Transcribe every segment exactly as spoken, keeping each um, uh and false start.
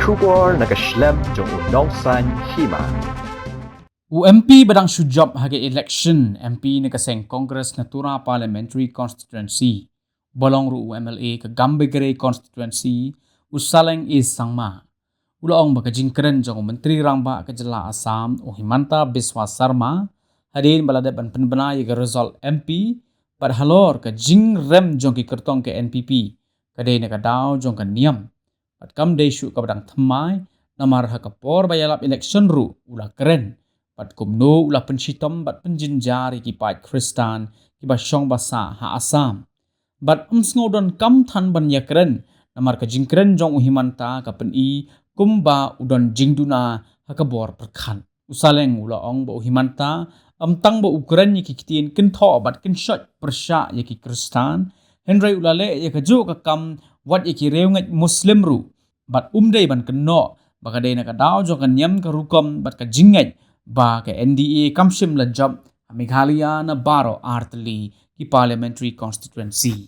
Khubor na ka shlem jong u nongsaiñ hima. U M P ba dang shu jop ha ka election M P na ka seng Congress na Tura Parliamentary Constituency, ba long ruh u M L A ka Gambegre Constituency, u Saleng A Sangma, u la ong ba ka jingkren jong u Myntri Rangbah ka jylla Assam, u Himanta Biswa Sarma, hadien ba la dep ban pynbna ïa ka result M P, bad halor ka jingrem jong ki kyrtong ka N P P, ka dei na ka daw jong ka niam. Bad kam dei shuh kaba dang thymmai, namar ha ka por ba ïalap election ruh u la kren bad kumno u la pynshitom bad pynjynjar ïa ki paid Khristan kiba shong ba sah ha Assam. Bad ym sngew donkam than ban ïakren, namar ka jingkren jong u Himanta ka pyni kumba u don jingduna ha ka bor pyrkhat. U Saleng u la ong ba u Himanta ym tang ba u kren ïa ki ktien kynthoh bad kynshoit pyrshah ïa ki Khristan, hynrei u la leh ïa kajuh ka kam wat ïa ki riewngeit Muslim ruh. Bad um dei ban kynnoh ba ka dei na ka daw jong ka niam ka rukom bad ka jingngeit ba ka N D A kam shym la jop ha Meghalaya na baroh artylli ki parliamentary constituency.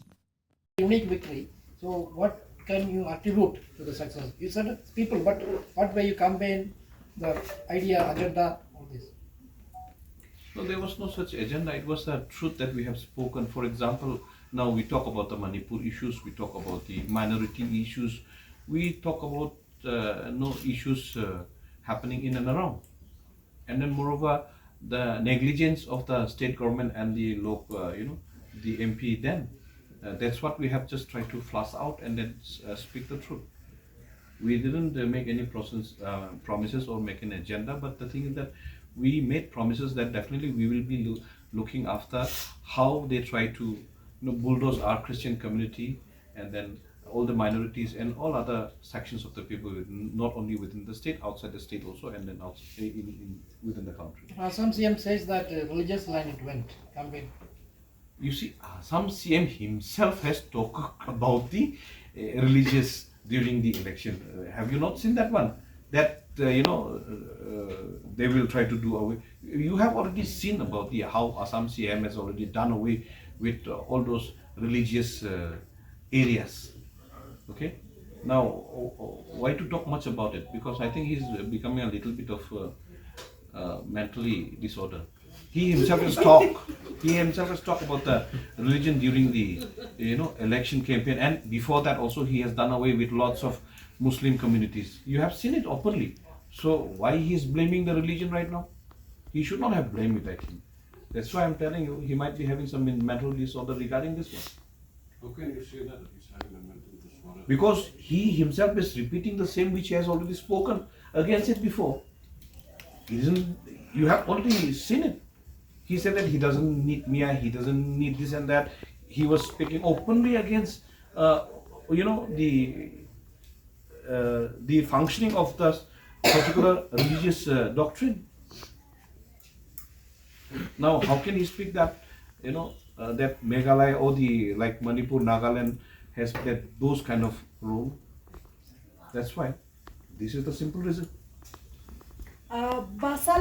Unique victory. So what can you attribute to the success? You said people, but what way you campaign, the idea, agenda, all this? No, there was no such agenda. It was the truth that we have spoken. For example, now we talk about the Manipur issues, we talk about the minority issues, we talk about uh, no issues uh, happening in and around. And then, moreover, the negligence of the state government and the local, uh, you know, the M P then. Uh, that's what we have just tried to flush out and then uh, speak the truth. We didn't uh, make any process, uh, promises or make an agenda, but the thing is that we made promises that definitely we will be loo- looking after how they try to you know, bulldoze our Christian community and then all the minorities and all other sections of the people, within, not only within the state, outside the state also, and then outside in, in within the country. Assam C M says that uh, religious line it went campaign. You see, Assam C M himself has talked about the uh, religious during the election. Uh, have you not seen that one? That uh, you know uh, they will try to do away. You have already seen about the how Assam C M has already done away with uh, all those religious uh, areas. Okay. Now, why to talk much about it? Because I think he's becoming a little bit of uh, uh, mentally disorder. He himself has talked. He himself has talked about the religion during the, you know, election campaign, and before that also he has done away with lots of Muslim communities. You have seen it openly. So why he is blaming the religion right now? He should not have blamed it, I think. That's why I'm telling you, he might be having some mental disorder regarding this one. How can you say that he's having a mental disorder? Because he himself is repeating the same which he has already spoken against it before. He doesn't, you have already seen it. He said that he doesn't need Mia, he doesn't need this and that. He was speaking openly against, uh, you know, the uh, the functioning of the particular religious uh, doctrine. Now, how can he speak that, you know, uh, that Meghalaya or the like Manipur, Nagaland has played those kind of role? That's why this is the simple reason. Uh, Basal